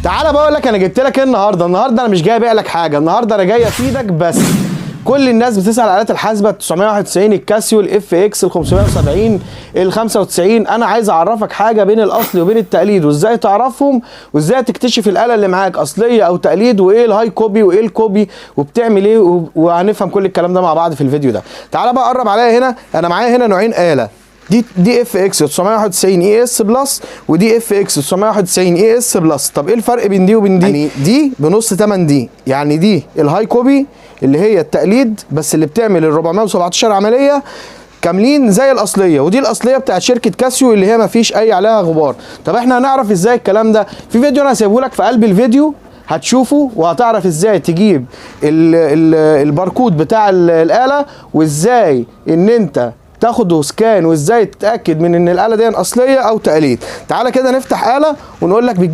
تعالى بقول لك انا جبت لك ايه النهارده. النهارده انا مش جاي ابيع لك حاجه، النهارده انا جاي افيدك بس. كل الناس بتسال على الات الحاسبة 991، الكاسيو، ال FX، ال 570، ال 95. انا عايز اعرفك حاجة بين الاصلي وبين التقليد، وازاي تعرفهم، وازاي تكتشف الاله اللي معاك اصلية او تقليد، وايه ال high copy وايه ال copy وبتعمل ايه، وهنفهم كل الكلام ده مع بعض في الفيديو ده. تعالى بقى قرب عليا هنا، انا معايا هنا نوعين اله، دي FX 991 ES Plus، ودي FX 991 ES Plus. طب ايه الفرق بين دي وبين دي؟ يعني دي بنص تمن دي، يعني دي ال high copy اللي هي التقليد بس اللي بتعمل ال 417 عملية كاملين زي الاصلية، ودي الاصلية بتاعت شركة كاسيو اللي هي ما فيش اي عليها غبار. طب احنا هنعرف ازاي الكلام ده؟ في فيديو انا هسيبه لك في قلب الفيديو هتشوفه وهتعرف ازاي تجيب ال ال الباركود بتاع الاله، وازاي ان انت تاخده scan، وازاي تتاكد من ان الاله دي اصلية او تقليد. تعالى كده نفتح اله ونقول لك بتجيب